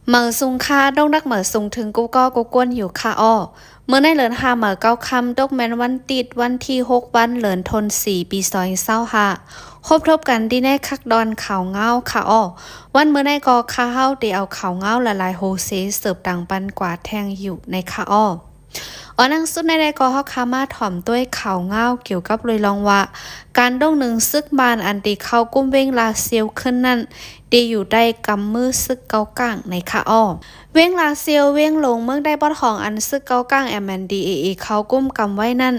ເໝີສູງຄ່ະ ດົງດັກເໝີສູງເຖິງກູ່ກໍກູ່ກວນຢູ່ຄ່ະເອາະ. ມື້ໃນເລີນຫ້າເໝີເກົ້າຄ່ຳ ຕົກແມ່ນວັນຕິດ ວັນທີຫົກ ວັນເລີນທົນສີ່ ປີສອງພັນຊາວຫ້າ ພົບທົບກັນທີ່ໃນຄັກດອນຂ່າວງາວຄ່ະເອາະ. ວັນມື້ໃນກໍຂ້າເຮົາໄດ້ເອົາຂ່າວງາວຫຼາຍໆໂຮເຊ ເສີບດັງປັນກວ່າແທ່ງຢູ່ໃນຄ່ະເອາະ. ອອນໜັງສຸດໃນໃດກໍເຮົາຂ້າມາຖອມດ້ວຍຂ່າວງາວກ່ຽວກັບໂດຍລອງວ່າ ການດົງດຶງຊຶກມານອັນທີ່ເຂົ້າກຸມເວງລາຊຽວຂຶ້ນນັ້ນ ໄດ້ຢູ່ໃຕ້ກຳມືຊຶກເກົ້າກ້າງໃນຄ່ະເອາະ. ເວງລາຊຽວ ເວງຫຼວງເມືອງໃຕ້ປອດຂອງອັນຊຶກເກົ້າກ້າງ ເອັມເອັນດີເອເອ ເຂົ້າກຸມກຳໄວ້ນັ້ນ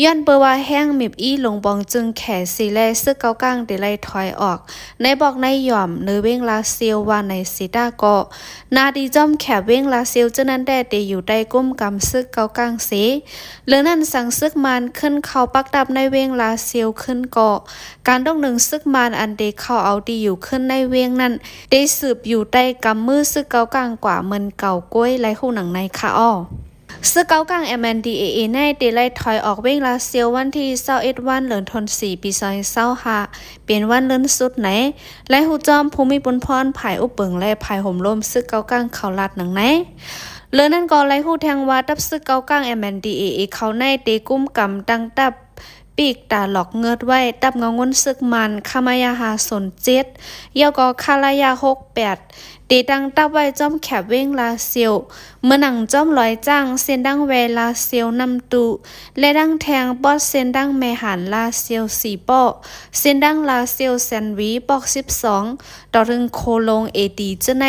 ຍ້ອນເປີວ່າແຮງມິບອີ່ ຫຼົງປອງຈຶງແຂເສແລ ຊຶກເກົ້າກ້າງໄດ້ໄລ່ຖອຍອອກ ໃນບອກໃນຫຍອມເນີເວງລາຊຽວວ່າໃນເສຕາກໍ ໜ້າທີ່ຈອມແຂບເວງລາຊຽວເຈົ້ານັ້ນແຕ່ໄດ້ຢູ່ໃຕ້ກຸມກຳຊຶກເກົ້າກ້າງເສ ເລີນັ້ນສັງຊຶກມານຂຶ້ນເຂົ້າປັກດັບໃນເວງລາຊຽວຂຶ້ນກໍ ການດົງດຶງຊຶກມານອັນໄດ້ເຂົ້າເອົາທີ່ຢູ່ຂຶ້ນໃນເວງນັ້ນ ໄດ້ສືບຢູ່ໃຕ້ກຳມືຊຶກເກົ້າກ້າງກວ່າເໝືອນເກົ່າກ້ວຍ ໄລ່ຮູ້ໜັງໃນຄ່ະເອາະ. ຊຶກເກົ້າກ້າງ ເອັມເອັນດີເອເອ ໃນໄດ້ໄລ່ຖອຍອອກເວງລາຊຽວວັນທີຊາວເອັດ ວັນເດືອນທັນວາ ປີສອງພັນຊາວຫ້າ ເປັນວັນເລີນສຸດໃນ ໄລ່ຮູ້ຈອມຜູ້ມີບຸນພອນ ຝ່າຍອົບເບິ່ງ ແລະ ຝ່າຍໂຮມລົມຊຶກເກົ້າກ້າງເຂົາລາດໜັງໃນ. ເລີນັ້ນກໍໄລ່ຮູ້ແທ່ງວ່າ ຕັບຊຶກເກົ້າກ້າງ ເອັມເອັນດີເອເອ ເຂົາໃນໄດ້ກຸມກຳຕັ້ງຕັບ ປີກຕາຫຼອກເງືອດໄວ້ ຕັບເງົາງຸນຊຶກມານ ຄະມາຍາ ຫ້າສູນເຈັດ ແລ້ວກໍ ຄະລາຍາ ຫົກແປດ ໄດ້ຕັ້ງຕັບໄວ້ຈອມແຄບເວງລາຊຽວ ເໝືອນໜັງຈອມລອຍຈ້າງ ເສັ້ນທາງແວລາຊຽວ ນ້ຳຕູ້ ແລະ ດັ່ງແທ່ງປອດເສັ້ນທາງແມ່ຫານລາຊຽວ ສີ່ປໍ້ ເສັ້ນທາງລາຊຽວ ແຊນວີ ປອກສິບສອງ ຕໍ່ເຖິງໂຄໂລງ ເອດີ ເຈົ້າໃນ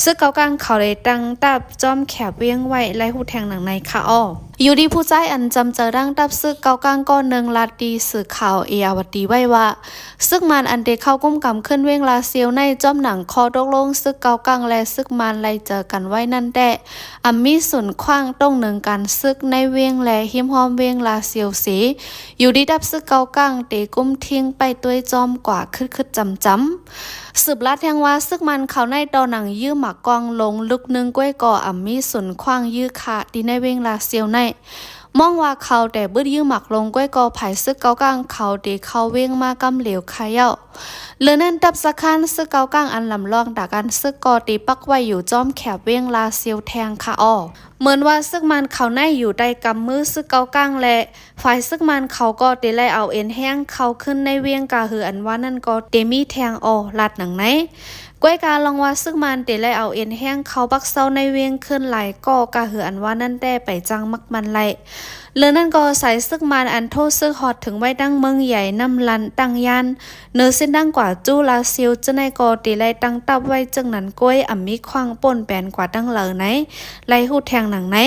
ຊຶກເກົ້າກ້າງເຂົາໄດ້ຕັ້ງຕັບຈອມແຄບວຽງໄວ້ ໄລ່ຮູ້ແທ່ງໜັງໃນຄ່ະເອາະ. ຢູ່ດີຜູ້ຊາຍອັນຈຳເຈີຕັ້ງຕັບຊຶກເກົ້າກ້າງກໍໜຶ່ງລາດຕີສື່ຂ່າວເອອາວັດດີໄວ້ວ່າ ຊຶກມານອັນໄດ້ເຂົ້າກຸມກຳຂຶ້ນເວງລາຊຽວໃນ ຈອມໜັງຂໍ້ຕົກລົງຊຶກເກົ້າກ້າງ ແລະ ຊຶກມານໄລ່ເຈີກັນໄວ້ນັ້ນແຕ່ ອຳມີສູນຂວ້າງຕົງໜຶ່ງການຊຶກໃນເວງ ແລະ ຮິມຮອມເວງລາຊຽວເສ ຢູ່ດີຕັບຊຶກເກົ້າກ້າງໄດ້ກຸມທິງໄປດ້ວຍຈອມກວ່າຄຶດໆຈຳໆ. ສືບລາດແທ່ງວ່າ ຊຶກມານເຂົາໃນຕໍ່ໜັງຢື້ໝາກກ້ອງລົງລຶກໜຶ່ງກ້ວຍກໍອຳມີສູນຂວ້າງຢື້ຄາທີ່ໃນເວງລາຊຽວໃນ ມອງວ່າເຂົາແຕ່ບຶດຢື້ໝາກລົງກ້ວຍກໍ ຝ່າຍຊຶກເກົ້າກ້າງເຂົາໄດ້ເຂົ້າເວງມາກຳຫຼຽວຄາເຍົາ. ເລີນັ້ນ ຕັບສະຄານຊຶກເກົ້າກ້າງອັນລຳລອງດາການຊຶກກໍໄດ້ປັກໄວ້ຢູ່ຈອມແຄບເວງລາຊຽວແທ່ງຄ່ະເອາະ. ເໝືອນວ່າຊຶກມານເຂົາໃນຢູ່ໃຕ້ກຳມືຊຶກເກົ້າກ້າງ ແລະ ຝ່າຍຊຶກມານເຂົາກໍໄດ້ໄລ່ເອົາເອັນແຮງເຂົ້າຂຶ້ນໃນວຽງ ກະຫືອອັນວ່ານັ້ນກໍໄດ້ມີແທ່ງເອາະ ລາດໜັງໃນ. ກ້ວຍກາລອງວ່າຊຶກມານໄດ້ໄລ່ເອົາເອັນແຮງເຂົ້າປັກເຊົາໃນວຽງຂຶ້ນຫຼາຍກໍ ກະຫືອອັນວ່ານັ້ນແຕ່ໄປຈັ່ງມັກມັນໄລ່. ເລີນັ້ນກໍສາຍຊຶກມານອັນໂທຊຶກຮອດເຖິງໄວ້ທັງເມືອງໃຫຍ່ ນ້ຳລັນ ຕັ້ງຢ້ານ ເນີເສັ້ນທາງກວ່າຈູລາຊຽວ ເຈົ້າໃນກໍໄດ້ໄລ່ຕັ້ງຕັບໄວ້ເຊິ່ງນັ້ນກ້ວຍ ອຳມີຂວ້າງປົນແປນກວ່າຕັ້ງເລີໃນ ໄລ່ຮູ້ແທ່ງໜັງໃນ.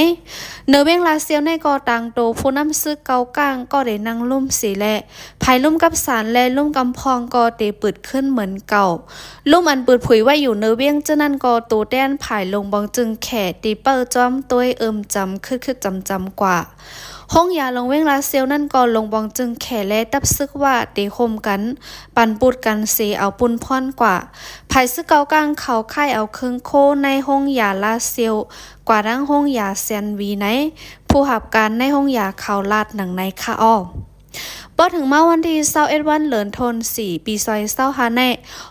ເນີເວງລາຊຽວໃນກໍຕາງໂຕຜູ້ນຳຊຶກເກົ້າກ້າງກໍໄດ້ນັ່ງລຸ່ມເສແລະ ຝ່າຍລຸ່ມກັບສານ ແລະ ລຸ່ມກຳພອງກໍໄດ້ປຶດຂຶ້ນເໝືອນເກົ່າ. ລຸ່ມອັນປຶດຜຸຍໄວ້ຢູ່ເນີວຽງເຈົ້ານັ້ນກໍໂຕແທນຝ່າຍຫຼົງບອງຈຶງແຂໄດ້ເປີດຈອມໂຕຍເອີ່ມຈຳຄຶດໆຈຳໆກວ່າ. ໂຮງຢາຫຼວງວຽງລາຊຽວນັ້ນກໍຫຼົງບອງຈຶງແຂ ແລະ ຕັບຊຶກວ່າໄດ້ໂຮມກັນ ປັ່ນປຸດກັນເສເອົາປຸ້ນພອນກວ່າ. ຝ່າຍຊຶກເກົ້າກ້າງເຂົາຄ້າຍເອົາເຄິ່ງໂຄໃນໂຮງຢາລາຊຽວ ກວ່າທັງໂຮງຢາແຊນວີໃນ ຜູ້ຮັບການໃນໂຮງຢາເຂົາລາດໜັງໃນຄ່ະເອາະ. ພໍເຖິງມາວັນທີຊາວເອັດ ວັນເດືອນທັນວາ ປີສອງພັນຊາວຫ້າໃນ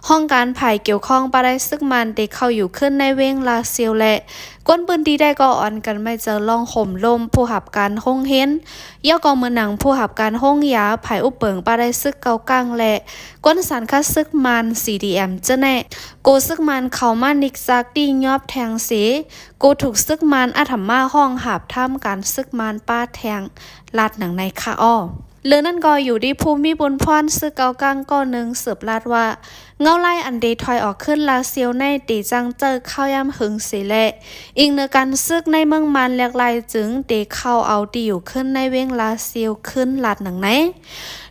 ຫ້ອງການຝ່າຍກ່ຽວຂ້ອງປະໄດຊຶກມານໄດ້ເຂົ້າຢູ່ຂຶ້ນໃນວຽງລາຊຽວ ແລະ ຄົນພື້ນທີ່ໄດ້ກໍອ່ອນກັນໄວ້ເຈີລອງໂຮມລົມ ຜູ້ຮັບການໂຮງຮຽນ ແລ້ວກໍເໝືອນໜັງຜູ້ຮັບການໂຮງຢາ ຝ່າຍອົບເບິ່ງປະໄດຊຶກເກົ້າກ້າງ ແລະ ກົນສັງກັດຊຶກມານ ຊີດີເອັມ ເຈົ້າໃນ ໂກຊຶກມານເຂົ້າມານິກຈາກທີ່ຍອບແທ່ງເສ ໂກຖືກຊຶກມານອາດທຳມາຮ້ອງຫາບທຳການຊຶກມານປາແທ່ງ ລາດໜັງໃນຄ່ະເອາະ. ເລື່ອງນັ້ນກໍຢູ່ທີ່ຜູ້ມີບຸນພອນຊຶກເກົ້າກ້າງກໍໜຶ່ງສືບລາດວ່າ ເງົາລາຍອັນໄດ້ຖອຍອອກຂຶ້ນລາຊຽວໃນໄດ້ຈັ່ງເຈີຂ່າວຍາມເຫິງເສແລະ ອີງເໜືອການຊຶກໃນເມືອງມານແລກລາຍຈຶ່ງໄດ້ເຂົ້າເອົາທີ່ຢູ່ຂຶ້ນໃນວຽງລາຊຽວຂຶ້ນ ລາດໜັງໃນ.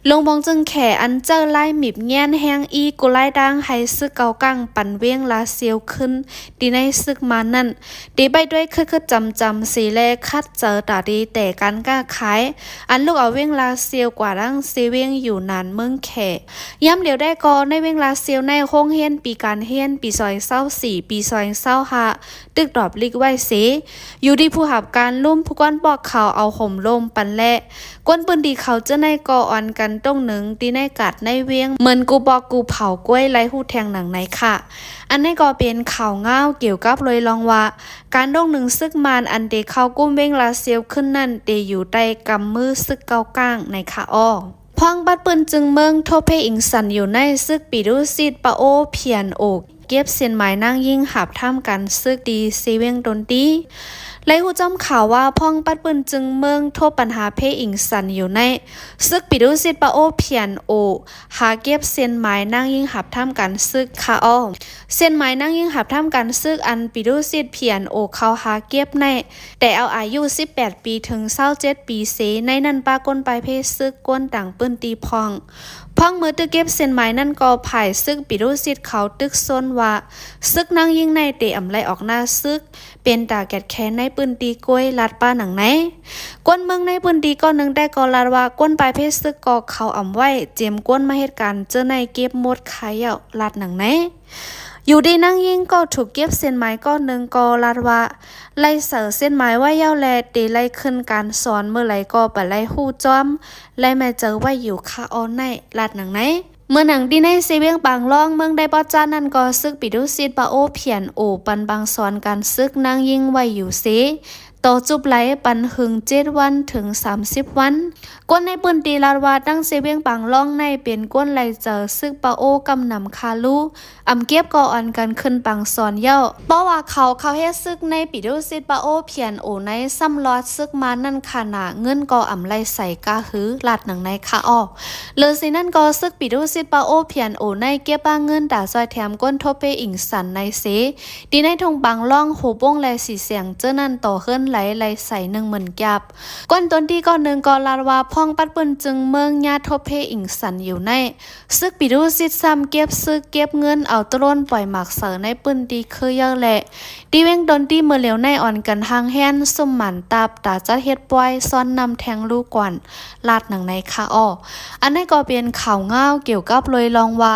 ຫຼົງບອງຈຶງແຂອັນເຈີລາຍໝີບແງນແຮງອີ່ກູລາຍຕ່າງໃຫ້ຊຶກເກົ້າກ້າງປັນວຽງລາຊຽວຂຶ້ນ ທີ່ໃນຊຶກມານນັ້ນ ໄດ້ໄປດ້ວຍຄຶດໆຈຳໆເສແລະ ຂັດເຈີຕາດີແຕ່ການຄ້າຂາຍ ອັນລຸກເອົາວຽງລາຊຽວກວ່າດັ່ງເຊວຽງຢູ່ນານເມືອງແຂ. ຍາມດຽວໃດກໍໃນວຽງລາຊຽວ ດຽວໃນໂຮງຮຽນປີການຮຽນປີສອງພັນຊາວສີ່ ປີສອງພັນຊາວຫ້າ ຖືກດອບລິກໄວ້ເສ ຢູ່ທີ່ຜູ້ຮັບການລຸ່ມຜູ້ກວນປອກເຂົາເອົາໂຫມລົມປັນແລະ ກວນພື້ນທີ່ເຂົາເຈົ້າໃນກໍອ່ອນກັນຕົງໜຶ່ງທີ່ໃນກາດໃນວຽງ ເໝືອນກູປອກກູເຜົາກ້ວຍໄລ່ຮູ້ແທງໜັງໃນຂະ. ອັນນີ້ກໍເປັນຂ່າວງາວກ່ຽວກັບໂດຍລອງວ່າ ການດົງໜຶ່ງຊຶກມານອັນເດເຂົ້າກຸ້ມວຽງລາຊຽວຂຶ້ນນັ້ນ ເດຢູ່ໃຕ້ກຳມືຊຶກເກົ້າກ້າງໃນຂະອອ. ພວງປັດປືນຈຶ່ງເມືອງທົບເພອິງສັນຢູ່ໃນຊຶກປີດູຊິດປະໂອ PNO ເກັບເສັ້ນໝາຍນາງຍິງຫາບທຳການຊຶກທີ່ເຊວຽງດົນຕີ. ໄລ່ຮູ້ຈ້ອມຂ່າວວ່າ ພວງປັດປືນຈຶ່ງເມືອງທົບບັນຫາເພອິງສັນຢູ່ໃນຊຶກປີດູຊິດປະໂອ PNO ຫາເກັບເສັ້ນໝາຍນາງຍິງຫາບທຳການຊຶກຂະອອ. ເສັ້ນໝາຍນາງຍິງຫາບທຳການຊຶກອັນປີດູຊິດ PNO ເຂົາຫາເກັບໃນ ແຕ່ເອົາອາຍຸສິບແປດປີເຖິງຊາວເຈັດປີເສ ໃນນັ້ນປະປົນປາຍເພຊຶກກວນຕ່າງພື້ນທີ່ພ້ອມ. ພວງເມື່ອຖືກເກັບເສັ້ນໝາຍນັ້ນກໍ ຝ່າຍຊຶກປີດູຊິດເຂົາຕຶກຊົນວ່າ ຊຶກນາງຍິງໃນເຕອຳໄລ່ອອກໜ້າຊຶກ ເປັນຕາແກດແຄ້ນໃນພື້ນທີ່ກ້ວຍລາດປ້າໜັງໃນ. ກວນເມືອງໃນພື້ນທີ່ກ້ອນໜຶ່ງແຕ່ກໍລາດວ່າ ກົນປາຍເພຊຶກກໍເຂົາອຳໄວ້ ເຈມກວນມາເຮັດການເຈີໃນເກັບໝົດຂາຍເຍົາລາດໜັງໃນ. ຢູ່ດີນາງຍິງກໍຖືກເກັບເສັ້ນໝາຍກ້ອນໜຶ່ງກໍລາດວ່າ ໄລ່ເສີເສັ້ນໝາຍໄວ້ເຍົາແລ ເຕໄລ່ຂຶ້ນການສອນເມື່ອໃດກໍປະໄລ່ຮູ້ຈ້ອມ ໄລ່ແມ່ເຈີໄວ້ຢູ່ຂະອອນໃນລາດໜັງໃນ. ເມື່ອໜັງທີ່ໃນເຊວຽງປາງລອງເມືອງໄດປອດຈານນັ້ນກໍ ຊຶກປີດູຊິດປະໂອ PNO ປັນບັງສອນການຊຶກນາງຍິງໄວ້ຢູ່ເສ ຕໍ່ຈຸບໄຫຼປັນຫຶງເຈັດວັນເຖິງສາມສິບວັນ. ຄົນໃນພື້ນທີ່ລາດວ່າ ຕັ້ງເຊວຽງປາງລອງໃນເປັນຄົນໄລ່ເຈີຊຶກປະໂອກຳນຳຄາລູ ອຳເກັບກໍອ່ອນກັນຂຶ້ນປັງສອນເຍົາ ເພາະວ່າເຂົາເຂົ້າເຮັດຊຶກໃນປີດູຊິດປະໂອ PNO ໃນ ຊ້ຳລອດຊຶກມານນັ້ນຂະໜາ ເງິນກໍອຳໄລ່ໃສ່ກະຫື ລາດໜັງໃນຂະອອ. ເລີເສນັ້ນກໍ ຊຶກປີດູຊິດປະໂອ PNO ໃນເກັບປາເງິນຕາຊ່ອຍແຖມກົນທົບເພອິງສັນໃນເສ ທີ່ໃນທົ່ງປາງລອງ ໂຮໂປງ ແລະ ສີແສງເຈີນັ້ນຕໍ່ເຮືອນໄຫຼໄລ່ໃສ່ໜຶ່ງໝື່ນກີບ. ຄົນຕົນທີ່ກ້ອນໜຶ່ງກໍລາດວ່າ ພວງປັດປືນຈຶ່ງເມືອງຍາທົບເພອິງສັນຢູ່ໃນ ຊຶກປີດູຊິດຊ້ຳເກັບຊຶກເກັບເງິນເອົາໂຕໂລນປ່ອຍໝາກເສີໃນພື້ນທີ່ຄືເຍົາແລ ທີ່ວຽງດົນຕີເມື່ອຫຼຽວໃນອ່ອນກັນຮ່າງແຮນ ຊຸມໝານຕັບ ຕາຈັດເຮັດປ່ອຍ ຊ້ອນນ້ຳແທງລູກກວນ ລາດໜັງໃນຂະອອ. ອັນນີ້ກໍເປັນຂ່າວງາວກ່ຽວກັບໂດຍລອງວ່າ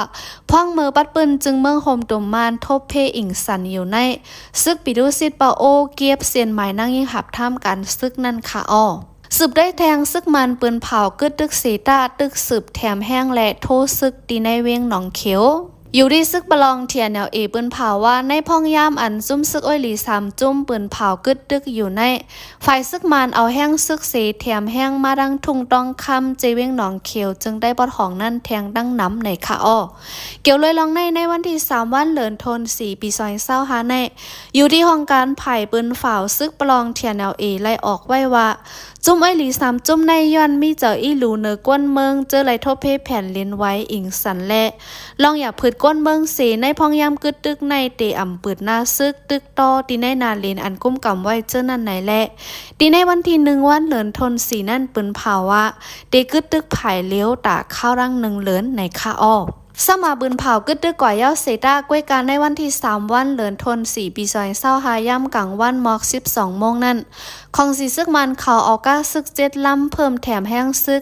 ພວງເມື່ອປັດປືນຈຶ່ງເມືອງໂຮມຕຸມມານ ທົບເພອິງສັນຢູ່ໃນ ຊຶກປີດູຊິດປະໂອ ເກັບເສັ້ນໝາຍນາງຍິງຫາບທຳການຊຶກນັ້ນຂະອອ. ສືບດ້ວຍແທງ ຊຶກມານປືນເຜົາກຶດຕຶກເຊຕາ ຕຶກສືບແຖມແຮງ ແລະ ໂທຊຶກທີ່ໃນວຽງໜອງຂຽວ. ຢູ່ທີ່ຊຶກປະລອງ TNLA ປືນເຜົາວ່າ ໃນພອງຍາມອັນຊຸມຊຶກໂອ້ຍຫຼີສາມຈຸ້ມປືນເຜົາກຶດຕຶກຢູ່ໃນ ຝ່າຍຊຶກມານເອົາແຮງຊຶກເສແຖມແຮງມາທັງທົ່ງຕ້ອງຄຳ ເຈວຽງໜອງຂຽວ ເຈີງໃຕ້ປອດຫອງນັ້ນແທງຕັ້ງນຳໃນຂະອອ. ກ່ຽວໂດຍລອງໃນ ໃນວັນທີສາມວັນເດືອນທັນວາ ປີສອງພັນຊາວຫ້າໃນ ຢູ່ທີ່ຫ້ອງການຝ່າຍປືນເຜົາ ຊຶກປະລອງ TNLA ໄລ່ອອກໄວ້ວ່າ ຈຸ້ມອ້ອຍຫຼີສາມຈຸ້ມໃນ ຍ້ອນມີເຈົ້າອີ່ຫຼູເໜີກວນເມືອງ ເຈີໄລ່ທົບເພແຜ່ນດິນໄຫວອິງສັນ ແລະ ລອງຢາຜືດກວນເມືອງເສ ໃນພອງຍາມກຶດຕຶກໃນ ເຕອຳປືດໜ້າຊຶກຕຶກຕໍ່ທີ່ໃນໜ້າດິນອັນກຸ້ມກຳໄວ້ເຈີນັ້ນໃນແລະ ທີ່ໃນວັນທີໜຶ່ງວັນເດືອນທັນວານັ້ນ ປືນເຜົາວ່າ ເຕກຶດຕຶກຜາຍເລວຕາຄາວລັງໜຶ່ງເດີນໃນຂະອອ. ສຳມາປືນເຜົາກຶດຕຶກກວ່າເຍົາເສຕາ ກ້ວຍການໃນວັນທີສາມວັນເດືອນທັນວາ ປີສອງພັນຊາວຫ້າ ຍາມກາງວັນໝອກສິບສອງໂມງນັ້ນ ຂອງສີຊຶກມານເຂົາເອົາກາຊຶກເຈັດລຳເພີ່ມແຖມແຮງຊຶກ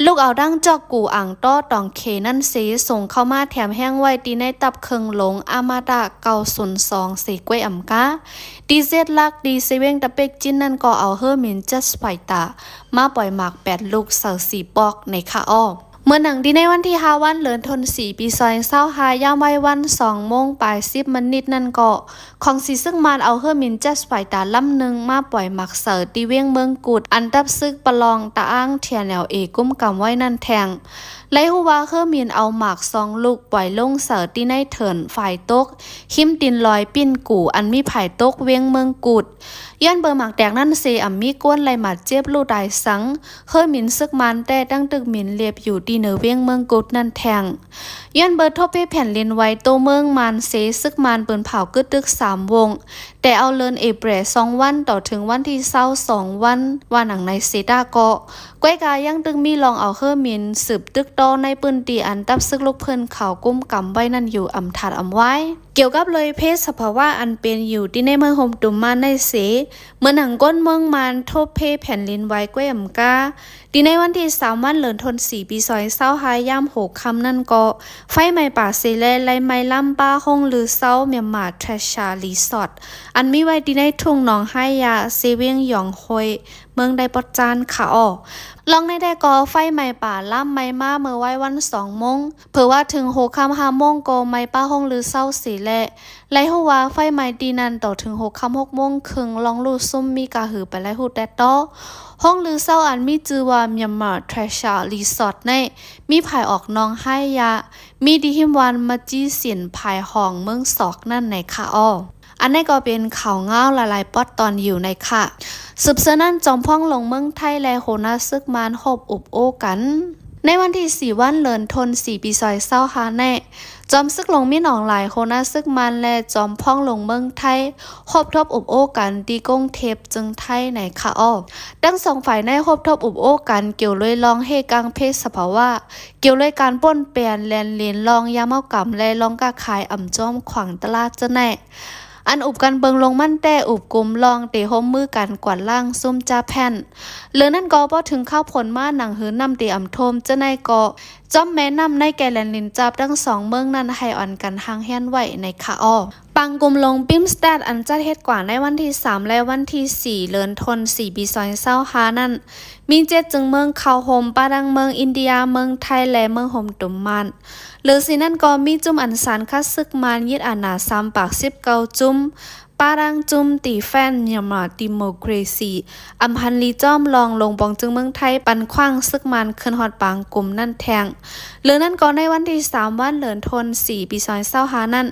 ລຸກເອົາທັງຈອກກູອ່າງຕໍ່ຕອງເຂນັ້ນເສ ສົ່ງເຂົ້າມາແຖມແຮງໄວ້ທີ່ໃນຕັບເຄິ່ງໂລງອາມາຕະເກົ້າສູນສອງເສ ກ້ວຍອຳກາ ທີ່ເຈັດຫຼັກ ທີ່ເຊວຽງຕະເປັກຈິນນັ້ນກໍເອົາເຮີມິນເຈັດໄຟຕາ ມາປ່ອຍໝາກແປດລູກ ເສົາສີ່ປອກໃນຂະອອ. ເມື່ອໜັງທີ່ໃນວັນທີຫ້າວັນເດືອນທັນວາ ປີສອງພັນຊາວຫ້າ ຍາມໄວວັນສອງໂມງປາຍສິບມະນິດນັ້ນກໍ ຂອງສີຊຶກມານເອົາເຮີມິນເຈັດໄຟຕາລຳໜຶ່ງມາປ່ອຍໝາກເສົາທີ່ວຽງເມືອງກຸດ ອັນຕັບຊຶກປະລອງຕະອາງ TNLA ກຸ້ມກຳໄວ້ນັ້ນແທງ. ໄລ່ຮູ້ວ່າເຮີມິນເອົາໝາກສອງລູກປ່ອຍລົງເສົາທີ່ໃນເທີນຝ່າຍຕົກ ຮິມຕີນລອຍປິ່ນກູ ອັນມີຜາຍຕົກວຽງເມືອງກຸດ. ຍ້ອນເບີໝາກແຕກນັ້ນເສ ອຳມີຄົນໄດ້ບາດເຈັບ ຫຼື ຕາຍສັງ ເຮີມິນຊຶກມານແຕ່ຕັ້ງຕຶກມິນລຽບຢູ່ທີ່ເໜືອວຽງເມືອງກຸດນັ້ນແທງ. ຍ້ອນເບີທົບເພແຜ່ນດິນໄຫວໂຕເມືອງມານເສ ຊຶກມານປືນເຜົາກຶດຕຶກສາມວົງ ແຕ່ເອົາເດືອນເອເປຣສອງວັນ ຕໍ່ເຖິງວັນທີຊາວສອງວັນ ວ່າໜັງໃນເຊຕາເກາະ. ກ້ວຍກາຍັງຕຶກມີລອງເອົາເຮີມິນສືບຕຶກຕໍ່ໃນພື້ນທີ່ອັນທັບຊຶກລຸກເພິ່ນເຂົາກຸມກຳໄວ້ນັ້ນຢູ່ອຳທາດອຳວາຍ. ກ່ຽວກັບເລີຍເພສະພາວະອັນເປັນຢູ່ທີ່ໃນເມືອງໂຮມຕຸມມານໃນເສ ເມື່ອໜັງກົ້ນເມືອງມານທົບເພແຜ່ນດິນໄຫວກ້ວຍອຳກາ ທີ່ໃນວັນທີສາມວັນເດືອນທັນວາ ປີສອງພັນຊາວຫ້າ ຍາມຫົວຄ່ຳນັ້ນກໍ ໄຟໄໝ້ປ່າເສແລະໄລ່ໄໝ້ລາມປະໂຮງລືເຊົາ Myanmar Treasure Resort ອັນມີໄວ້ທີ່ໃນທົ່ງໜອງໄຮຢາ ເຊວຽງຢອງໂຮຍ ເມືອງໄດປອດຈານ ຄະອໍ. ລອງໃນແທ້ກໍໄຟໄໝ້ປ່າລາມໄໝ້ມາເມື່ອວາຍວັນສອງໂມງ ເຜີວ່າເຖິງຫົວຄ່ຳຫ້າໂມງກໍໄໝ້ປະໂຮງລືເຊົາເສແລະ ໄລ່ຮູ້ວ່າໄຟໄໝ້ທີ່ນັ້ນຕໍ່ເຖິງຫົວຄ່ຳຫົກໂມງເຄິ່ງ ລອງຮູ້ຊຸມມີກະຫື່ໄປໄລ່ຮູ້ແຕ່ຕໍ່. ໂຮງລືເຊົາອັນມີຊື່ວ່າ Myanmar Treasure Resort ໃນ ມີພາຍອອກໜອງໄຮຢາ ມີທີ່ຮິມວັນມະຈີສິນ ພາຍຫ້ອງເມືອງສອກນັ້ນໃນຄະອໍ. ອັນໃນກໍເປັນຂ່າວງາວຫຼາຍໆປອດຕອນຢູ່ໃນຄະ. ສືບເຊື່ອນັ້ນ ຈອມພອງຫຼວງເມືອງໄທ ແລະ ຫົວໜ້າຊຶກມານຮົບອຸບໂອ້ກັນ. ໃນວັນທີສີ່ວັນເດືອນທັນວາ ປີສອງພັນຊາວຫ້າໃນ ຈອມຊຶກຫຼວງມິນອອງລາຍ ຫົວໜ້າຊຶກມານ ແລະ ຈອມພອງຫຼວງເມືອງໄທ ຮົບທົບອຸບໂອ້ກັນທີ່ກຸງເທບ ເຈີງໄທໃນຄະອໍ. ທັງສອງຝ່າຍໃນຮົບທົບອຸບໂອ້ກັນກ່ຽວເລີຍລອງເຮກາງເພສະພາວະ, ກ່ຽວເລີຍການປ້ອນແປນແລນລິນ, ລອງຢາເມົາກຳ ແລະ ລອງຄ້າຂາຍອຳຈອມຂວາງຕະຫຼາດເຈົ້າໃນ ອັນອຸບກັນເບິ່ງລົງມັນແຕ່ອຸບກຸມລອງເຕໂຮມມືກັນກວາດລ້າງຊຸມຈາແຜ່ນ. ເລື່ອງນັ້ນກໍບໍ່ເຖິງຄາວຝົນມາໜັງຫືນນ້ຳເຕອຳຖ້ວມເຈົ້າໃນກໍ ຈອມແມ່ນ້ຳໃນແກ່ແລນລິນຈາບທັງສອງເມືອງນັ້ນໃຫ້ອ່ອນກັນຫ່າງແຮນໄວ້ໃນຄະອໍ. ປາງກຸ່ມລົງ BIMSTATS ອັນຈັດເຮັດກວ່າໃນວັນທີສາມ ແລະ ວັນທີສີ່ເດືອນທັນວາ ປີສອງພັນຊາວຫ້ານັ້ນ ມີເຈັດເຊິ່ງເມືອງເຂົ້າຮ່ວມ ປະດັງເມືອງອິນເດຍ, ເມືອງໄທ ແລະ ເມືອງໂຮມຕຸມມານ. ເຫຼືອຊິນັ້ນກໍມີຈຸ້ມອັນສານຄັດຊຶກມານຍຶດອານາສາມປາກສິບເກົ້າຈຸ້ມ ປະດັງຈຸ້ມ Defend Myanmar Democracy ອຳພັນລີຈອມລອງລົງປອງເຈີງເມືອງໄທ ປັນຂວ້າງຊຶກມານຂຶ້ນຮອດປາງກຸ່ມນັ້ນແທງ. ເລື່ອງນັ້ນກໍໃນວັນທີສາມວັນເດືອນທັນວາ ປີສອງພັນຊາວຫ້ານັ້ນ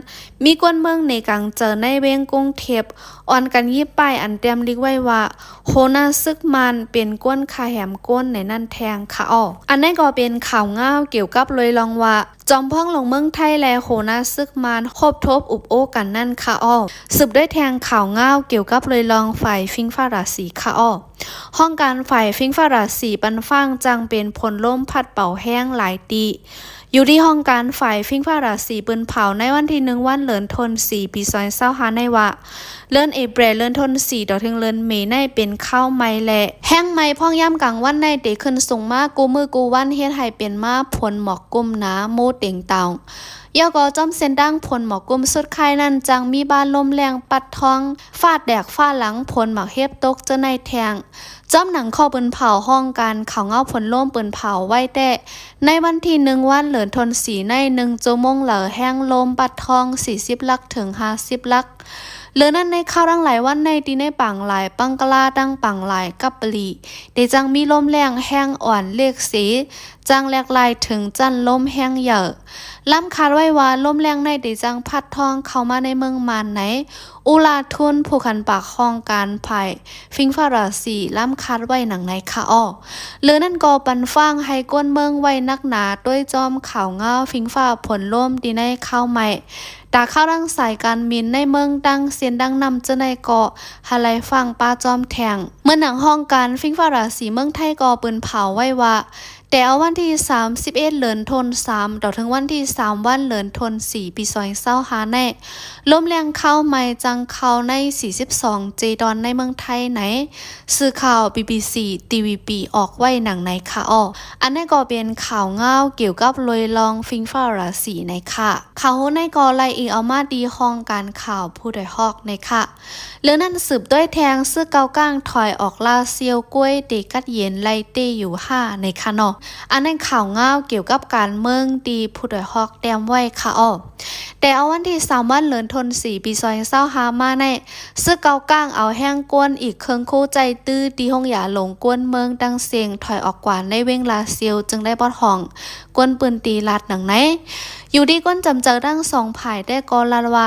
ມີກວນເມືອງເນກາງເຈີໃນເວງກຸງເທບ ອ່ອນກັນຍິບປ້າຍອັນແຕ້ມລິກໄວ້ວ່າ ຫົວໜ້າຊຶກມານເປັນກວນຂ້າແຮມໂກນໃນນັ້ນແທງຄະອໍ. ອັນໃນກໍເປັນຂ່າວງາວກ່ຽວກັບເລີຍລອງວ່າ ຈອມພອງຫຼວງເມືອງໄທ ແລະ ຫົວໜ້າຊຶກມານຮົບທົບອຸບໂອ້ກັນນັ້ນຄະອໍ. ສືບດ້ວຍແທງຂ່າວງາວກ່ຽວກັບເລີຍລອງຝ່າຍຟິງຟ້າລາສີຄະອໍ. ຫ້ອງການຝ່າຍຟິງຟ້າລາສີປັນຟາງຈັ່ງເປັນຜົນລົມພັດເປົ່າແຮງຫຼາຍຕີ ຢູ່ທີ່ຫ້ອງການຝ່າຍຟິງຟ້າລາສີປືນເຜົາໃນວັນທີໜຶ່ງວັນເດືອນທັນວາ ປີສອງພັນຊາວຫ້າໃນວ່າ ເດືອນເອເປຣ ເດືອນທັນວາ ຕໍ່ເຖິງເດືອນເມໃນເປັນຄາວໄໝ້ ແລະ ແຮງໄໝ້ພ້ອມຍາມກາງວັນໃນເຕຂຶ້ນສູງມາກູ່ມື້ກູ່ວັນ ເຮັດໃຫ້ເປັນມາຝົນໝອກກຸ້ມໜາໂມເຕັງຕາວ. ຢ່າວກໍຈອມເສັ້ນທາງຝົນໝອກກຸ້ມສຸດທ້າຍນັ້ນ ຈັ່ງມີບ້ານລົມແຮງປັດທ້ອງ ຟ້າແຕກຟ້າຫຼັງ ຝົນໝາກເຫັບຕົກເຈີໃນແທງ. ຈອມໜັງຂໍ້ປືນເຜົາ ຫ້ອງການຂ່າວງາວຜົນລົມປືນເຜົາໄວ້ແຕ່ ໃນວັນທີໜຶ່ງວັນເດືອນທັນວາໃນ ໜຶ່ງຊົ່ວໂມງລາວແຮງລົມປັດທ້ອງສີ່ສິບຫຼັກເຖິງຫ້າສິບຫຼັກ. ເຫຼືອນັ້ນໃນຄາວຫຼັງຫຼາຍວັນໃນ ທີ່ໃນປາງລາຍ ປັງກະລາ ທັງປາງລາຍ ກັບປະລີ ເຕຈັ່ງມີລົມແຮງແຮງອ່ອນເລກເສ ຈັ່ງແຫຼກຫຼາຍເຖິງຈັນລົມແຮງໃຫຍ່. ລຳຄາດໄວ້ວ່າລົມແຮງໃນເຕຈັ່ງພັດທ້ອງເຂົ້າມາໃນເມືອງມານໃນ ອຸລາທຸນ ຜູ້ຂັນປາກຫ້ອງການຝ່າຍ ຟິງຟ້າລາສີ ລຳຄາດໄວ້ໜັງໃນຄະອໍ. ເລື່ອງນັ້ນກໍປັນຟາງໃຫ້ກວນເມືອງໄວ້ໜັກໜາ ດ້ວຍຈອມຂ່າວງາວຟິງຟ້າຝົນລົມທີ່ໃນຄາວໃໝ່ ຕາຂ່າວທາງສາຍການບິນໃນເມືອງ ດັ່ງເຊັ່ນດັ່ງນຳເຈົ້າໃນກໍຫາໄລ່ຟັງປາຈອມແທງ. ເມື່ອໜັງຫ້ອງການຟິງຟ້າລາສີເມືອງໄທກໍປືນເຜົາໄວ້ວ່າ ແຕ່ເອົາວັນທີສາມສິບເອັດເດືອນທັນວາ ຕໍ່ເຖິງວັນທີສາມວັນເດືອນທັນວາ ປີສອງພັນຊາວຫ້າໃນ ລົມແຮງຄາວໃໝ່ຈັ່ງເຂົ້າໃນສີ່ສິບສອງເຈດອນໃນເມືອງໄທໃນ ສື່ຂ່າວ ບີບີຊີ ທີວີພີ ອອກໄວ້ໜັງໃນຄະອໍ. ອັນນັ້ນກໍເປັນຂ່າວງາວກ່ຽວກັບໂລຍລອງຟິງຟ້າລາສີໃນຄະ. ຂ່າວໂຮໃນກໍໄລ່ອີງເອົາມາທີ່ຫ້ອງການຂ່າວຜູ້ດອຍຮອກໃນຄະ. ເລື່ອງນັ້ນສືບດ້ວຍແທງ ຊຶກເກົາກາງຖອຍອອກລາວ ຊຽວກ້ວຍເຕກັດເຢັນໄລ່ເຕຢູ່ຫ້າໃນຄະເນາະ. ອັນນັ້ນຂ່າວງາວກ່ຽວກັບການເມືອງທີ່ຜູ້ດອຍຮອກແຕ້ມໄວ້ຄະອໍ. ແຕ່ເອົາວັນທີສາມວັນເດືອນທັນວາ ປີສອງພັນຊາວຫ້າມາໃນ ຊຶກເກົາກາງເອົາແຮງກວນອີກເຄິ່ງຄູ່ໃຈຕື້ ທີ່ໂຮງຢາຫຼວງກວນເມືອງຕັງເຊງ ຖອຍອອກກວ່າໃນເວງລາຊຽວ ຈຶ່ງໄດ້ປອດຫ້ອງກວນປືນຕີລັດໜັງໃນ. ຢູ່ທີ່ຄົນຈຳເຈີທັງສອງຝ່າຍແຕ່ກໍລັດວ່າ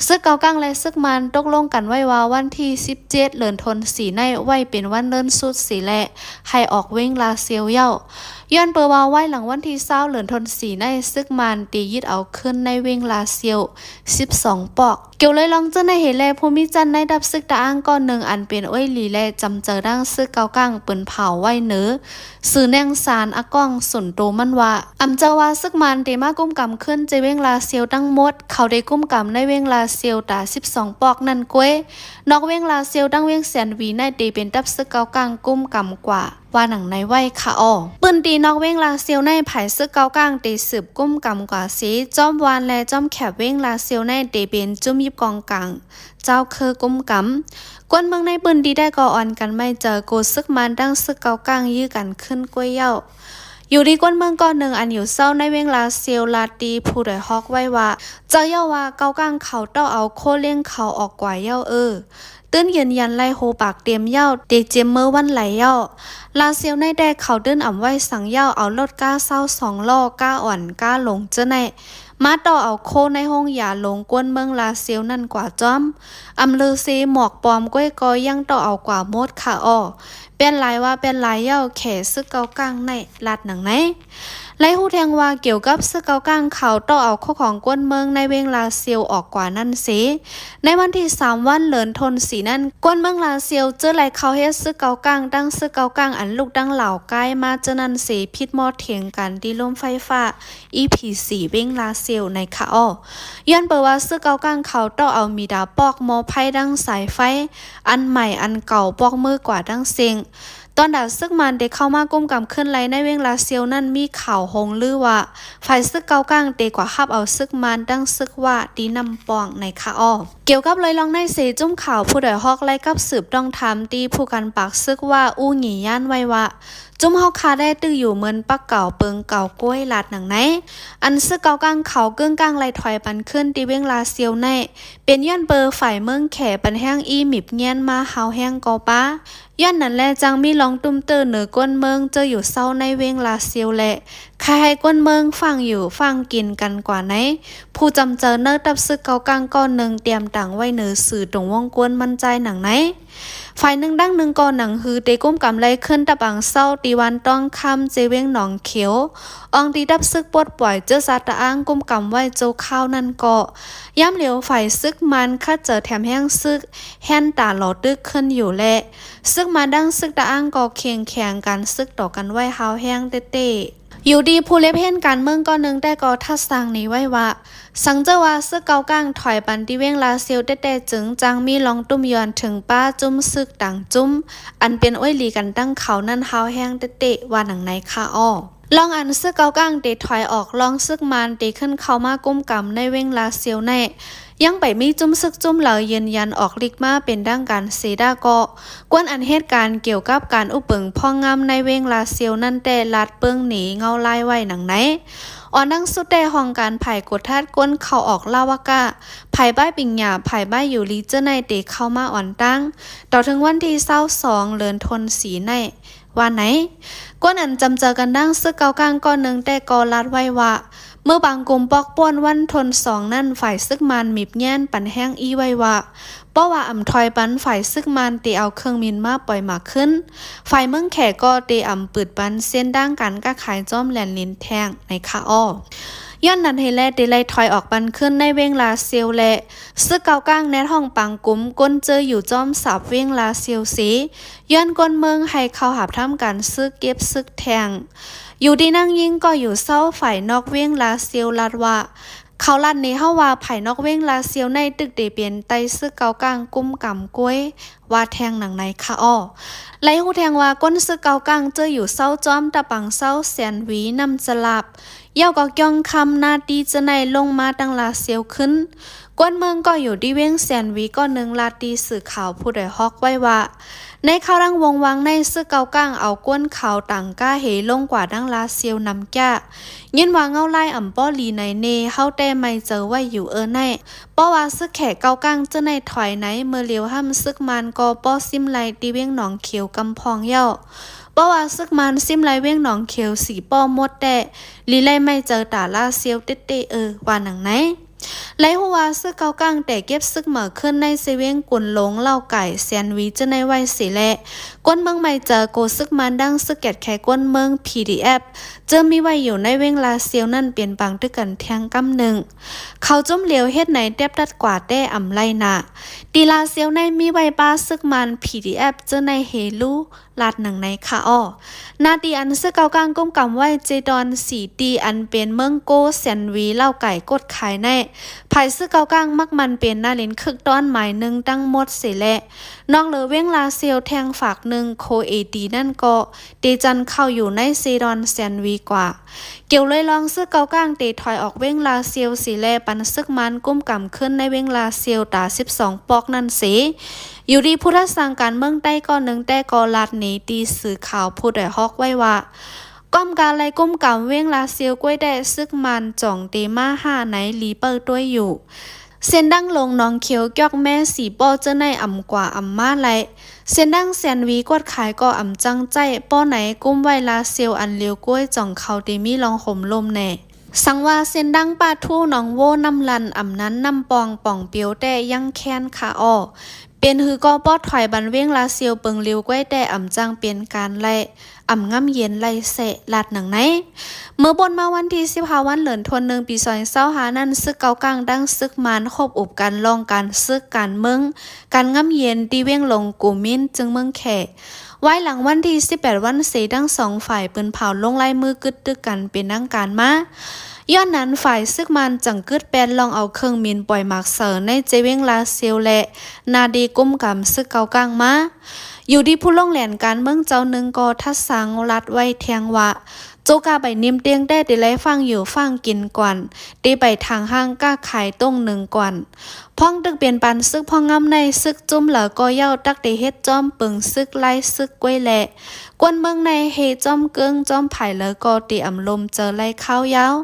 ຊຶກເກົາກາງ ແລະ ຊຶກມານຕົກລົງກັນໄວ້ວ່າ ວັນທີສິບເຈັດເດືອນທັນວາໃນ ໄວ້ເປັນວັນເລີນສຸດເສແລະ ໃຫ້ອອກເວງລາຊຽວເຍົາ. ຍ້ອນເປີວ່າໄວ້ຫຼັງວັນທີຊາວເດືອນທັນວາໃນ ຊຶກມານຕີຍຶດເອົາຄືນໃນເວງລາຊຽວສິບສອງປອກ. ກ່ຽວເລີຍລອງເຈີນາເຮແລ ຜູ້ມີຈັນໃນດັບຊຶກຕະອ້າງກ້ອນໜຶ່ງ ອັນເປັນໂອ້ຍຫຼີ ແລະ ຈຳເຈີນາງຊຶກເກົາກ້າງ ປືນເຜາໄວ້ເໜີສື່ແນງສານອາກ້ອງສ່ວນໂຕມັນວ່າ ອຳເຈີວ່າຊຶກມານເຕມາກຸມກຳຂຶ້ນເຈເວງລາຊຽວທັງໝົດ, ເຂົາເຕກຸມກຳໃນເວງລາຊຽວຕາສິບສອງປອກນັ້ນກ້ວຍ. ນອກເວງລາຊຽວທັງເວງແສນຫວີໃນເຕເປັນດັບຊຶກເກົາກ້າງກຸມກຳກວ່າ. ວ່າໜັງໃນໄວ້ຄະອໍ. ພື້ນທີ່ນອກເວງລາຊຽວໃນ ຝ່າຍຊຶກເກົາກ້າງເຕສືບກຸມກຳກວ່າເສ, ຈອມວານ ແລະ ຈອມແຄບເວງລາຊຽວໃນເຕເປັນຈຸ້ມຍິບກອງກາງ ເຈົ້າເຄີກຸມກຳ. ກວນເມືອງໃນພື້ນທີ່ໄດ້ກໍອ່ອນກັນໄໝ້ເຈີ ໂກຊຶກມານທັງຊຶກເກົາກ້າງຢື້ກັນຂຶ້ນກ້ວຍເຍົາ. ຢູ່ດີກວນເມືອງກ້ອນໜຶ່ງອັນຢູ່ເຊົາໃນເວງລາຊຽວ ລາດຕີຜູ້ດອຍຮອກໄວ້ວ່າ ເຈົ້າເຍົາວ່າເກົາກ້າງເຂົາເຕົ້າເອົາໂຄລ້ຽງເຂົາອອກກວ່າເຍົາເອີ. ຕື່ນຢືນຢັນໄລ່ໂຮປາກເຕັມເຍົາ ເຕເຈັມເມີວັນໄຫຼເຍົາ. ລາຊຽວໃນແຕ່ເຂົາຕື່ນອຳໄວ້ສັງເຍົາ ເອົາລົດກ້າຊາວສອງລໍ້ ກ້າອ່ອນ ກ້າຫຼົງເຈີໃນ ມາເຕົ້າເອົາໂຄໃນໂຮງຢາຫຼົງກວນເມືອງລາຊຽວນັ້ນກວ່າຈ້ອມ. ອຳເລີເຊໝອກປອມກ້ວຍກໍຍັງເຕົ້າເອົາກວ່າໝົດຄະອໍ. ແປນຫຼາຍວ່າແປນຫຼາຍເຍົາ ແຂຊຶກເກົາກ້າງໃນ ລາດໜັງໃນ. ໄດ້ຮູ້ແທງວ່າກ່ຽວກັບຊຶກເກົາກ້າງເຂົາເຕົ້າເອົາໂຄຂອງກວນເມືອງໃນເວງລາຊຽວອອກກວ່ານັ້ນເສ, ໃນວັນທີສາມວັນເດືອນທົນສີ່ນັ້ນ ກວນເມືອງລາຊຽວເຈີໄລ່ເຂົ້າເຮັດຊຶກເກົາກ້າງ ທັງຊຶກເກົາກ້າງອັນລຸກທັງລາວກາຍມາເຈີນັ້ນເສ ຜິດໝໍ້ຖຽງກັນທີ່ໂຮງໄຟຟ້າ ອີ ພີ ສີ່ ເວງລາຊຽວໃນຄະອໍ. ຍ້ອນເປີວ່າຊຶກເກົາກ້າງເຂົາເຕົ້າເອົາມີດາປອກໝໍ້ໄຟທັງສາຍໄຟ ອັນໃໝ່ອັນເກົ່າປອກເມີກວ່າທັງເສັງ. ຕອນດາຊຶກມານເດເຂົ້າມາກຸມກຳຂຶ້ນໄລ່ໃນເວງລາຊຽວນັ້ນ ມີຂ່າວໂຮງລືວ່າ ຝ່າຍຊຶກເກົາກ້າງເດກວ່າຮັບເອົາຊຶກມານທັງຊຶກວ່າທີ່ນ້ຳປ່ອງໃນຄະອໍ. ກ່ຽວກັບລອຍລອງໃນເສ ຈຸ້ມຂ່າວຜູ້ດອຍຮອກໄລ່ກັບສືບຕ້ອງຖາມທີ່ຜູ້ການປາກຊຶກວ່າ ອູ່ຫງີຍານໄວ້ວ່າ ຈຸ້ມເຮົາຄາແດ່ຕື້ຢູ່ເມີນປາກເກົ່າເປິງເກົ່າກ້ວຍ ລາດໜັງໃນ. ອັນຊຶກເກົາກ້າງເຂົາເກີ້ງກ້າງໄລ່ຖອຍປັນຂຶ້ນທີ່ເວງລາຊຽວໃນ ເປັນຍ້ອນເປີຝ່າຍເມືອງແຂປັນແຮງອີ່ມິບແງນມາຮາວແຮງກໍປາ ຍ້ອນນັ້ນແລະ ຈັ່ງມີລອງຕຸ້ມເຕີເໜີກວນເມືອງເຈີຢູ່ເຊົາໃນເວງລາຊຽວ ແລະ ຄາໃຫ້ກວນເມືອງຟັງຢູ່ຟັງກິນກັນກວ່າໃນ. ຜູ້ຈຳເຈີເນີດັບຊຶກເກົາກ້າງກ້ອນໜຶ່ງຕຽມຕັງໄວ້ເໜີສື່ຕົງວົງກວນມັນຈ່າຍໜັງໃນ. ຝ່າຍໜຶ່ງດັ່ງໜຶ່ງກໍໜັງຮືເຕກຸມກຳໄລ່ຂຶ້ນຕະປາງເຊົາ ຕີວັນຕ້ອງຄຳເຈເວງໜອງຂຽວ ອອງຕີດັບຊຶກປົດປ່ອຍເຈີຊາດຕະອ້າງກຸມກຳໄວ້ຊົ່ວຄາວນັ້ນກໍ ຍາມຫຼຽວຝ່າຍຊຶກມານຄັດເຈີແຖມແຮງຊຶກ ແຮ່ນຕາຫຼໍຕຶກຂຶ້ນຢູ່ ແລະ ຊຶກມານດັ່ງຊຶກຕະອ້າງກໍເຄັ່ງແຂງການຊຶກຕໍ່ກັນໄວ້ຮາວແຮງເຕະໆ. ຢູ່ດີຜູ້ເລັບເຮັນການເມືອງກ້ອນໜຶ່ງແຕ່ກໍທັດສາງໜີໄວ້ວ່າ ສັງເຈີວ່າຊຶກເກົາກ້າງຖອຍປັນທີ່ເວງລາຊຽວແຕ່ໆ ຈຶ່ງຈັ່ງມີລອງຕຸ້ມຢອນເຖິງປ້າຈຸ້ມຊຶກຕ່າງຈຸ້ມ ອັນເປັນໂອ້ຍຫຼີກັນຕັ້ງເຂົານັ້ນຮາວແຮງເຕະໆ ວ່າໜັງໃນຄະອໍ. ລອງອັນຊຶກເກົາກ້າງເຕຖອຍອອກ ລອງຊຶກມານເຕຂຶ້ນເຂົ້າມາກຸມກຳໃນເວງລາຊຽວໃນ ຍັງໄປມີຈຸ້ມຊຶກຈຸ້ມເຫຼົ່າຢືນຢັນອອກລິກມາເປັນທາງການເສດາເກາະ ກວນອັນເຮັດການກ່ຽວກັບການອຸບເບິ່ງພອງງາມໃນເວງລາຊຽວນັ້ນແຕ່ລາດເປິງໜີເງົາລາຍໄວ້ໜັງໃນ. ອ່ອນໜັງສຸດແຕ່ຫ້ອງການຝ່າຍກວດທັດກວນເຂົ້າອອກລາວະກະ ຝ່າຍບ້າຍປິງຍາ ຝ່າຍບ້າຍຢູ່ລີເຈີໃນເຕເຂົ້າມາອ່ອນຕັ້ງ ຕໍ່ເຖິງວັນທີຊາວສອງເດືອນທົນສີ່ໃນ ວ່າໃນ. ກວນອັນຈຳເຈີກັນດັ່ງຊຶກເກົາກ້າງກ້ອນໜຶ່ງແຕ່ກໍລາດໄວ້ວ່າ ເມື່ອບາງກຸ່ມປອກປ່ວນວັນທົນສອງນັ້ນ ຝ່າຍຊຶກມານມິບແງນປັນແຮງອີ່ໄວ້ວ່າ ເພາະວ່າອຳຖອຍປັນ ຝ່າຍຊຶກມານເຕເອົາເຄື່ອງບິນມາປ່ອຍໝາກຂຶ້ນ ຝ່າຍເມືອງແຂກໍເຕອຳປືດປັນເສັ້ນທາງການຄ້າຂາຍຈອມແລນລິນແທງໃນຄະອໍ. ຍ້ອນນັ້ນເຫແລເຕໄລ່ຖອຍອອກປັນຂຶ້ນໃນເວງລາຊຽວ ແລະ ຊຶກເກົາກ້າງແນດຫ້ອງປາງກຸ່ມ ກົນເຈີຢູ່ຈອມສາບເວງລາຊຽວເສ ຍ້ອນກວນເມືອງໃຫ້ເຂົ້າຫາບທຳການຊຶກເກັບຊຶກແທງ. ຢູ່ດີນາງຍິງກໍຢູ່ເຊົາຝ່າຍນອກເວງລາຊຽວລາດວ່າ ເຂົາລາດເນເຮົາວ່າ ພາຍນອກເວງລາຊຽວໃນຕຶກເຕເປັນໄຕຊຶກເກົາກ້າງກຸມກຳກ້ວຍ ວ່າແທງໜັງໃນຄະອໍ. ໄລ່ຮູ້ແທງວ່າ ກົນຊຶກເກົາກ້າງເຈີຢູ່ເຊົາຈອມຕະປາງເຊົາ ແສນຫວີ ນ້ຳຈະລາບ ເຍົາກໍກ່ອງຄຳ ນາຕີເຈີໃນລົງມາຕັ້ງລາຊຽວຂຶ້ນ. ກວນເມືອງກໍຢູ່ທີ່ເວງແສນຫວີ ກໍໜຶ່ງລາດທີ່ສື່ຂ່າວຜູ້ດອຍຮອກໄວ້ວ່າ ໃນຄາວດັງວົງວາງໃນ ຊຶກເກົາກ້າງເອົາກວນເຂົາຕ່າງກ້າເຮລົງກວ່າດັ່ງລາຊຽວນຳຈາ ຍິນວ່າເງົາລາຍອຳປໍຫຼີໃນເນ ເຮົາແຕ່ໄໝ້ເຈີໄວ້ຢູ່ເອີໃນ ເພາະວ່າຊຶກແຂເກົາກ້າງເຈີໃນຖອຍໃນ ເມື່ອຫຼຽວຫ້ຳຊຶກມານກໍປໍຊິມໄລ່ທີ່ເວງໜອງຂຽວກຳພອງເຍົາ ເພາະວ່າຊຶກມານຊິມໄລ່ເວງໜອງຂຽວສີປໍໝົດແຕ່ ຫຼີໄລ່ໄໝ້ເຈີຕາລາຊຽວເຕະໆ ເອີ ວ່າໜັງໃນ. ໄດ້ຮູ້ວ່າ ຊຶກເກົາກາງ ແຕ່ເກັບຊຶກໃໝ່ຂຶ້ນໃນເຊວຽງກຸນຫຼົງ ເລົ່າໄກ່ ແສນຫວີ ເຈີໃນໄວ້ເສແລະ ກົນເມືອງໄໝເຈີ ໂກຊຶກມານ ດັ່ງຊຶກກຽດແຂກກົນເມືອງ ພີດີເອັຟ ເຈີມີໄວ້ຢູ່ໃນວຽງລາຊຽວນັ້ນ ເປັນປາງຕຶກກັນແທງກຳໜຶ່ງ. ເຂົາຈຸ້ມຫຼຽວເຮັດໃນແຕັບຕັດກວ່າແຕ່ອຳໄລ່ນາ. ທີ່ລາຊຽວໃນມີໄວ້ປາຊຶກມານ ພີດີເອັຟ ເຈີໃນເຮລູ ລາດໜັງໃນຄາອໍ. ນາທີ່ອັນຊຶກເກົາກາງກຸມກຳໄວ້ເຈດອນສີ່ ທີ່ອັນເປັນເມືອງໂກ ແສນຫວີ ເລົ່າໄກ່ ກົດຂາຍໃນ ຝ່າຍຊຶກເກົາກາງມັກໝັ່ນເປັນນາເຫຼັນຄຶກຕ້ອນໝາຍໜຶ່ງທັງໝົດເສແລະ ນອກເຫຼືອວຽງລາຊຽວແທງຝາກໜຶ່ງ ໂຄເອດີນັ້ນກໍເຕຈັນເຂົ້າຢູ່ໃນເຊດອນແສນຫວີກວ່າ. ກ່ຽວເລີຍລອງຊຶກເກົາກາງເຕຖອຍອອກວຽງລາຊຽວເສແລະ ປັນຊຶກມານກຸມກຳຂຶ້ນໃນວຽງລາຊຽວຕາສິບສອງປອກນັ້ນເສ ຢູ່ທີ່ຜູ້ທັດສັງການເມືອງໃຕ້ກ້ອນໜຶ່ງແຕ່ກໍລາດໜີທີ່ສື່ຂ່າວຜູ້ດອຍຮອກໄວ້ວ່າ ກ້ອມກາໄລ່ກຸມກຳວຽງລາຊຽວກ້ວຍແຕ່ຊຶກມານຈ່ອງເຕມາຫາໃນລີເປີຕວຍຢູ່. ເສັ້ນດັ່ງຫຼົງໜອງຂຽວ ກຽວແມ່ສີປໍ້ເຈີໃນອຳກວ່າອຳມາໄລ່. ເສັ້ນດັ່ງແສນຫວີກວດຂາຍກໍອຳຈັງໃຈ ປໍ້ໃນກຸມໄວ້ລາຊຽວອັນຫຼຽວກ້ວຍຈ່ອງເຂົາເຕມີລອງໂຮມລົມແນ່. ສັງວ່າເສັ້ນດັ່ງປາທູໜອງໂວ ນ້ຳລັນ ອຳນັນ ນ້ຳປອງ ປ່ອງປຽວແຕ່ຍັງແຄ້ນຄາອໍ. ເປັນຫືກໍປໍ້ຖອຍບັນວຽງລາຊຽວເປິງຫຼຽວກ້ວຍແຕ່ອຳຈັງເປັນການໄລ່ ອຳງຳເຢັນໄລ່ແຊະ ລາດໜັງໃນ. ເມື່ອບົນມາວັນທີສິບຫ້າ ວັນເດືອນທັນວາ ປີສອງພັນຊາວຫ້ານັ້ນ ຊຶກເກົາກາງ ດັ່ງຊຶກມານ ຮົບອຸບກັນລອງການຊຶກການເມືອງ ການງຳເຢັນ ທີ່ວຽງຫຼົງກູມິນ ເຈີເມືອງແຂ. ວາຍຫຼັງວັນທີສິບແປດ ວັນເສ ທັງສອງຝ່າຍປືນເຜົາລົງລາຍມືກຶດຕຶກກັນເປັນທາງການມາ. ຍ້ອນນັ້ນ ຝ່າຍຊຶກມານຈັ່ງກຶດແປນລອງເອົາເຄື່ອງບິນປ່ອຍໝາກເສີໃນເຈວຽງລາຊຽວ ແລະ ນາດີກຸມກຳຊຶກເກົາກາງມາ. ຢູ່ທີ່ຜູ້ລົງແຫຼນການເມືອງເຈົ້າໜຶ່ງກໍທັດສັງລັດໄວ້ແທງວ່າ ໂຈກາໄປນິມຕຽງແຕ່ເຕໄລ່ຟັງຢູ່ຟັງກິນກ່ອນ ເຕໄປທາງຫ້າງກາຂາຍຕົງໜຶ່ງກ່ອນ. ພ້ອງຕຶກເປັນປານຊຶກພ້ອງງຳໃນຊຶກຈຸ້ມລາວກໍເຍົາ ຕັກເຕເຮັດຈອມເປິງຊຶກໄລ່ຊຶກກ້ວຍແລະ ກວນເມືອງໃນເຮຈອມເກີງຈອມຜາຍລາວກໍເຕອຳລົມເຈີໄລ່ຄາວຍາວ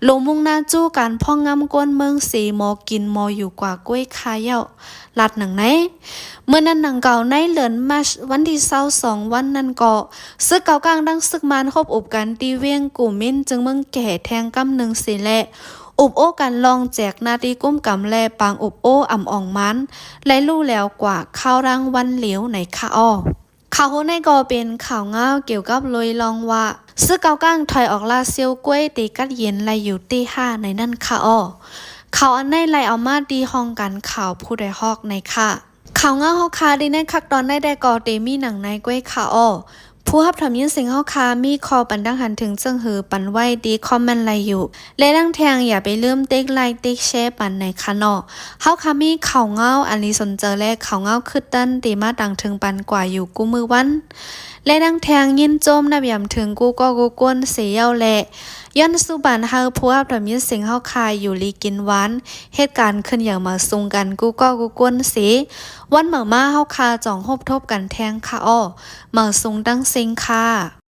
ໂລມຸງນາຈູການພ້ອງງຳກວນເມືອງເສ ມໍກິນມໍຢູ່ກວ່າກ້ວຍຄາເຍົາ ລາດໜັງໃນ. ເມື່ອນັ້ນໜັງເກົ່າໃນເດືອນມາດ ວັນທີຊາວສອງ ວັນນັ້ນກໍ ຊຶກເກົາກາງ ດັ່ງຊຶກມານຮົບອຸບກັນທີ່ວຽງກູມິນ ເຈີເມືອງແຂແທງກຳໜຶ່ງເສແລະ ອຸບໂອ້ກັນລອງແຈກໜ້າທີ່ກຸມກຳ ແລະ ປາງອຸບໂອ້ອຳອອງມານ ໄລ່ຮູ້ແລ້ວກວ່າຄາວລາງວັນຫຼຽວໃນຄາອໍ. ຂ່າວໂຮໃນກໍເປັນຂ່າວງາວກ່ຽວກັບໂລຍລອງວ່າ ຊຶກເກົາກາງຖອຍອອກລາຊຽວກ້ວຍເຕກັດເຢັນໄລ່ຢູ່ເຕຫ້າໃນນັ້ນຄາອໍ. ຂ່າວອັນໃນໄລ່ເອົາມາທີ່ຫ້ອງການຂ່າວຜູ້ດອຍຮອກໃນຄາ. ຂ່າວງາວເຮົາຄາທີ່ໃນຄັກຕອນໃນແຕ່ກໍເຕມີໜັງໃນກ້ວຍຄາອໍ. ຜູ້ຮັບຖອມຍິນເສຍງເຮົາຄາມີຂໍ້ປັນດັງຫັນເຖິງເຊິ່ງຫື ປັນໄວ້ທີ່ຄອມເມັນໄລ່ຢູ່ ແລະ ດັ່ງແທງຢ່າໄປລືມຕິກໄລຕິກແຊປັນໃນຄານໍ. ເຮົາຄາມີຂ່າວງາວອັນລີສົນເຈີ ແລະ ຂ່າວງາວຄຶດຕັນທີ່ມາຕາງເທິງປັນກວ່າຢູ່ກູ່ມື້ວັນ ແລະ ດັ່ງແທງຍິນໂຈມນັບຢາມເຖິງກູ່ກໍກູ່ກົ້ນເສເຍົາ ແລະ ຢ້ອນສູ້ປັນໃຫ້ຜູ້ຮັບຖອມຍິນເສຍງເຮົາຄາຢູ່ດີກິນຫວານ ເຮັດການຂຶ້ນໃຫຍ່ມາສູງກັນກູ່ກໍກູ່ກົ້ນເສ. ວັນເໝີມາເຮົາຄາຈອງພົບທົບກັນແທງຄາອໍ. ມາສູງຕັ້ງເສັງຄາ.